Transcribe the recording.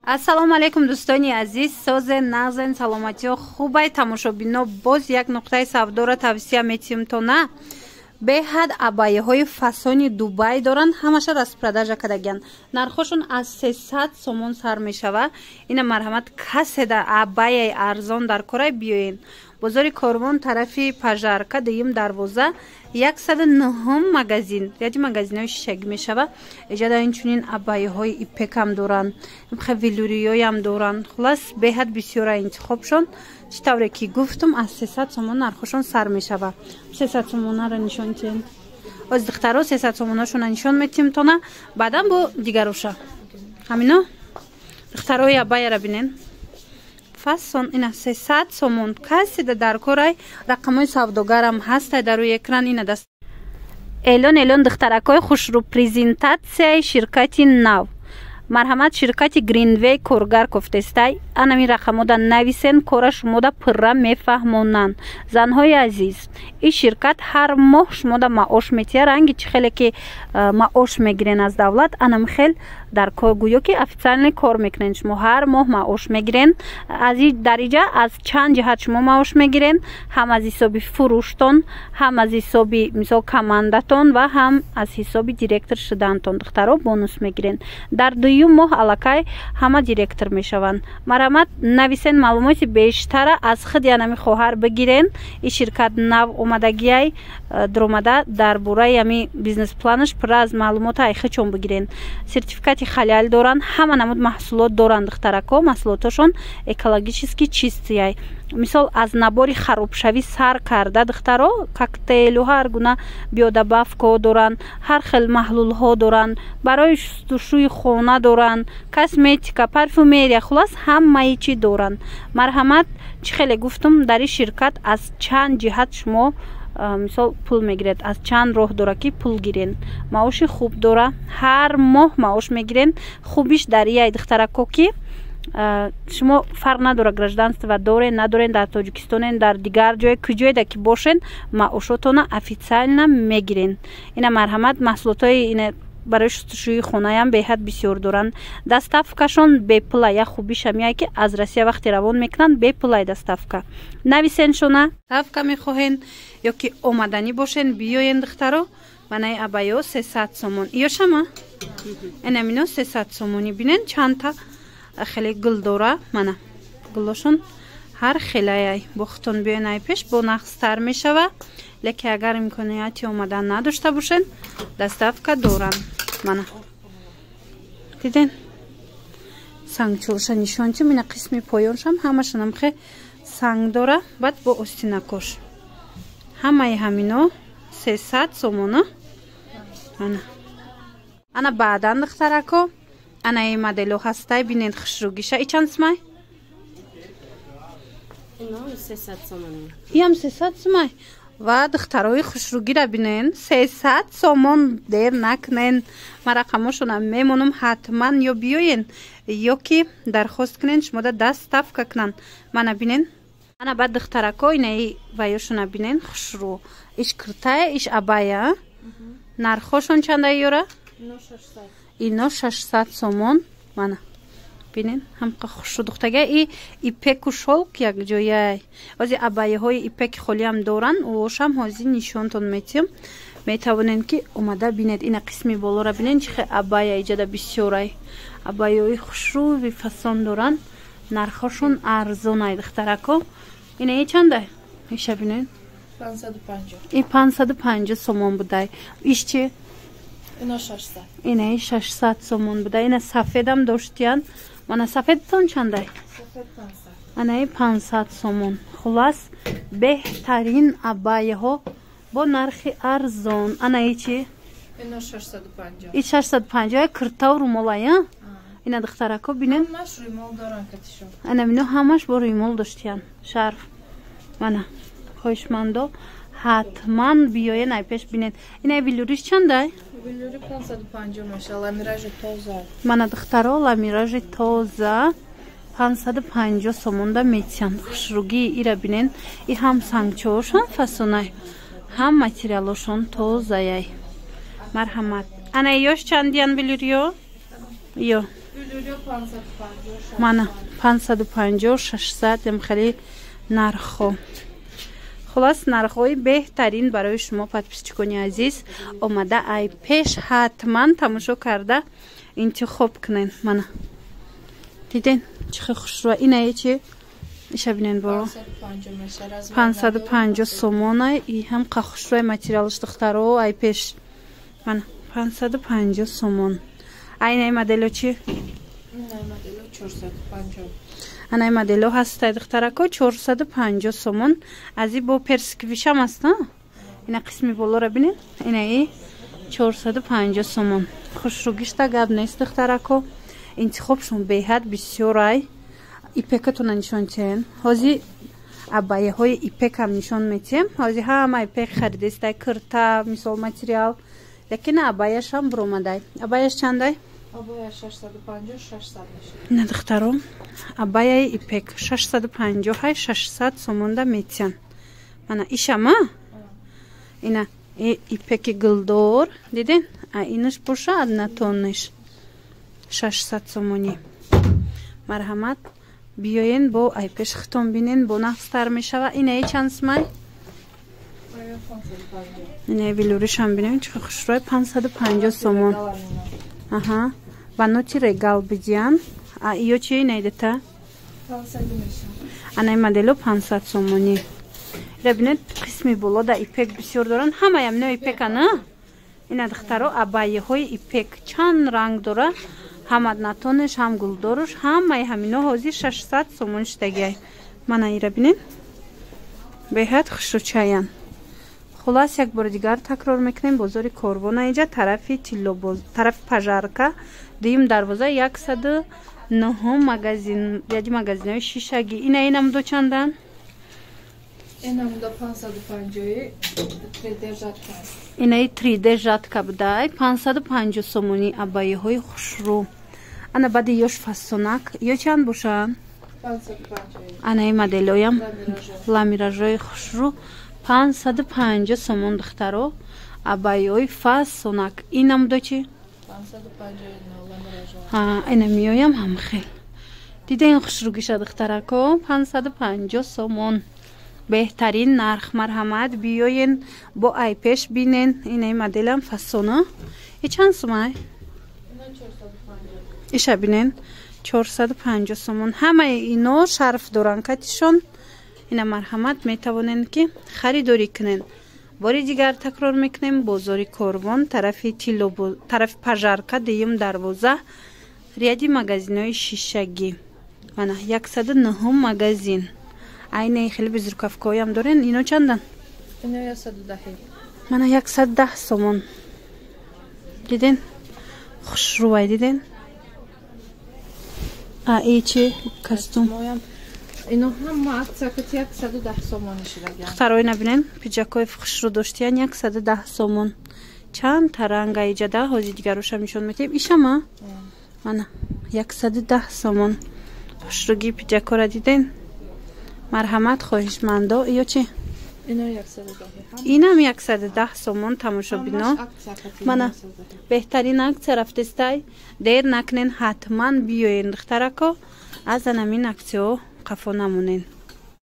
Ассалому алайкум, дӯстони азиз, созен, нағзен, саломатиҳо хубай? Тамошобино, боз як нуқтаи савдоро тавсия метиҳем то на беҳад абайҳои фасони Дубай доранд, ҳамаша распродажа кардагиянд. Нархошон аз 300 сомон сар мешава. Ина, марҳамат, касе да абаяи арзон дар корай, биёен бозори Корвон, тарафи Пожарка, дуюм дарвоза, 109-ум магазин, ряди магазинҳои шишагӣ мешава. Иҷада инчунин абайҳои ипекам доранд, велюриёям доранд. Хулас, беҳад бисёра интихобшон. Чӣ тавре ки гуфтум, аз 300 сомон нархошон сар мешава. 300 сомонаро нишон тиҳем оз, духтаро. 300 сомонашона нишон метиҳем тона, баъдан бо дигароша. Ҳамино, духтарои, абаяра бинен, фасон. Ина, 300 сомон. Каседа дар корай, рақамҳои савдогарам ҳастай дар рӯи экран. Ина даст эълон, эълон, духтаракҳои хушрӯ, презентатсияи ширкати нав. Марҳамат, ширкати Гринвей коргар кофтестай. Анами рақамода нависен, кора шумода пурра мефаҳмонанд. Занҳои азиз, ин ширкат ҳар моҳ шумода маош метиҳа. Ранги чӣ хеле ки маош мегирен аз давлат, анами хел дар кор, гӯё ки официально кор мекунен. Шумо ҳар моҳ маош мегирен. Дар иҷа аз чанд ҷиҳат шумо маош мегирен: ҳам аз ҳисоби фурӯштон, ҳам аз ҳисоби, мисол, командатон ва ҳам аз ҳисоби директор шудантон. Духтаро, бонус мегирен. Дар дуюм моҳ аллакай ҳама директор мешаванд. Марҳамат, нависен, маълумоти бештара аз худи анами хоҳар бигирен. Ин ширкат нав омадагиай, дуромада дар бораи ами бизнес-планаш пурра аз маълумота айхичон бигирен. Сертификати халал доранд, ҳама намуд маҳсулот доранд. Духтарако, маҳсулотошон экологически чистый. Мисол, аз набори харобшавӣ сар карда, духтаро, коктейлу ҳар гуна биодобавка доранд, ҳар хел маҳлулҳо доранд, барои шустушӯи хона доранд, косметика, парфюмерия, хулас, ҳамаи чӣ доранд. Марҳамат, чӣ хеле гуфтум, дар ин ширкат аз чанд ҷиҳат шумо, мисол, пул мегиред, аз чанд роҳ дора ки пул гирен. Маоши хуб дора, ҳар моҳ маош мегирен. Хубиш дар ияй, духтарако, ки шумо фарқ надора гражданство дорен, надорен, дар Тоҷикистонен, дар дигар ҷое, куҷоеда ки бошен, маошотона официально мегирен. Ина, марҳамат, маҳсулотҳои ина барои шустушӯи хонаям беҳад бисёр доранд. Доставкашон бепула. Як хубишам яе ки аз Россия вақте равон мекунанд, бепулай доставка. Нависен шона, доставка мехоҳен ё ки омаданӣ бошен, биёен, духтаро. Манаи абаё 300 сомон. Иёшама энамино 300 сомонӣ. Бинен, чандта хеле гул дора. Мана, гулошон ҳар хелаяй. Бо худтон биёен ай пеш, бо нақстар мешава. Лекин агар имконияти омадан надошта бошен, доставка доранд. Мана, диден, сангчоша нишон тим. Ина қисми поёншам ҳамашонам хе санг дора, баъд бо остинакош. Ҳамаи ҳамино 300 сомона. Ана, ана, баъдан, духтарако, анаи модело ҳастай, бинен хушрӯгиша. И чанд сумай? Иам 300 сумай. Ва духтарои хушрӯгира бинен, 300 сомон. Дер накунен, ман рақамошона мемонам. Ҳатман ё биёен, ё ки дархост кунен, шумода доставка кунанд. Мана, бинен. Ана, баъд, духтарако, инаи ваёшона бинен, хушрӯ. Иш киртая, иш абая. Нархошон чанда ёра? Ино 600 сомон. Мана, бинен, ҳамқа хушрӯ духтага. И ипеку шёлк якҷояй. Ози абайҳои ипеки холиам доранд, ошам ҳозир нишонтон метиҳам. Метавонед ки омада бинед. Ина қисми болора бинен, чӣ хел абая иҷада бисёрай. Абайҳои хушрӯи фасон доранд, нархошон арзонай, духтарако. Ина и чандай? Иша бинен, и 550 сомон будай. Иш чи? Ина 600 сомон буда. Ина сафедам доштиян. Мана, сафедтон чандай? Анаи 500 сомон. Хулас, беҳтарин абайҳо бо нархи арзон. Анаи чи? И 650. Киртау румолая. Ина, духтарако, бинен, ана мино ҳамаш бо рӯймол доштиян, шарф. Мана, хоҳишмандо, ҳатман биёен, ай пеш бинед. Ина велюриш чандай? Мана, духтаро, ламиражи тоза 550 сомонда метиҳанд. Хушрӯгии ира бинен. И ҳам сангчоошон фасонай, ҳам материалошон тозаяй. Марҳамат. Ана ёш чандиян, велюриё? Ё Мана 550, 600 хеле нархҳо. Хулас, нархҳои беҳтарин барои шумо, подписчикони азиз. Омада, ай пеш ҳатман тамошо карда интихоб кунен. Мана, диден, чӣ хел хушрӯа. Инае чи? Иша бинен, боро, 550 сомона. И ҳам қа хушрӯи материалаш, духтаро, ай пеш. Мана, 550 сомон. Айнаи модело чи? Анаи модело ҳастай, духтарако, 450 сомон. Аз и бо персиквишам аст. Ина қисми болоро бинед. Инаи 450 сомон. Хушрӯгишта гап нест, духтарако, интихобшон беҳад бисёрай. Ипекатона нишон тиҳен. Ҳози абаяҳои ипекам нишон метиҳем. Ҳози ҳама ипек харидестай, кирта, мисол, материал, лекин абаяшам буромадай. Абаяш чандай? Ина, духтаро, абаяи ипек 650, 600 сомонда метиҳанд. Мана ишама, ина ипеки гулдор, диден? А инаш боша однотонныйш 600 сомонӣ. Марҳамат, биёен, бо айпеш хитон бинен, бо нағзтар мешава. Инаи чанд сумай? Инаи велюришам бинем, чӣ хушрӯй, 550 сомон. Аҳа, ба ноти регал бидиан. А иё чи, инаидата? Анаи модело 500 сомонӣ. Ира бинед, қисми боло да ипек бисёр доранд, ҳамаям ино ипекана. Ина, духтаро, абайҳои ипек чанд ранг дора, ҳам однотонныйш, ҳам гулдоруш, ҳамаи ҳамино ҳозир 600 сомон шудагиай. Мана ира бинед, беҳад хушрӯчаян. Хулас, як бори дигар такрор мекунем: бозори Корвона, иҷа тарафи тиллобоз, тарафи пожарка, дуюм дарвоза, 109-ум магазин, яди магазинҳои шишагӣ. Ина инамдо чандан? Инамдо 550, 3D жатка. Инаи 3D жатка будай, 550 сомонӣ, абайҳои хушрӯ. Ана баъди ёш фасонак ё чанд бошанд? Анаи моделоям ламиражои хушрӯ, 550 сомон, духтаро, абайҳои фасонак. Инамдо чи? Ина миёям ҳамхел. Дидаин хушрӯгиша, духтарако? 550 сомон, беҳтарин нарх. Марҳамат, биёен, бо айпеш бинен. Инаи моделам фасона и чанд сумай? Иша бинен, 450 сомон. Ҳамаи ино шарф доранд катишон. Ина, марҳамат, метавонен ки харидорӣ кунен. Бори дигар такрор мекунем: бозори Корвон, тарафи тилло, тарафи пожарка, дуюм дарвоза, ряди магазинҳои шишагӣ. Мана, 109-ум магазин. Айнаи хеле безрукавкаҳоям дорен. Ино чандан? Мана, 110 сомон. Диден, хушрӯвай, диден? А и чи, костюм? Ино ҳама акция кати 110 сомонӣ шудагиан. Духтарои, набинен, пиджакҳои хушрӯ доштиян, 110 сомон. Чанд та ранга иҷада, ҳозир дигарошам нишон метиҳем. Ишама, мана, 110 сомон. Хушрӯгии пиджакҳоро диден? Марҳамат, хоҳишмандо. Ё чи? Инам 110 сомон, тамошобино. Мана, беҳтарин акция рафтестай. Дер накунен, ҳатман биёен, духтарако, аз анамин аксияҳо қафо намонен.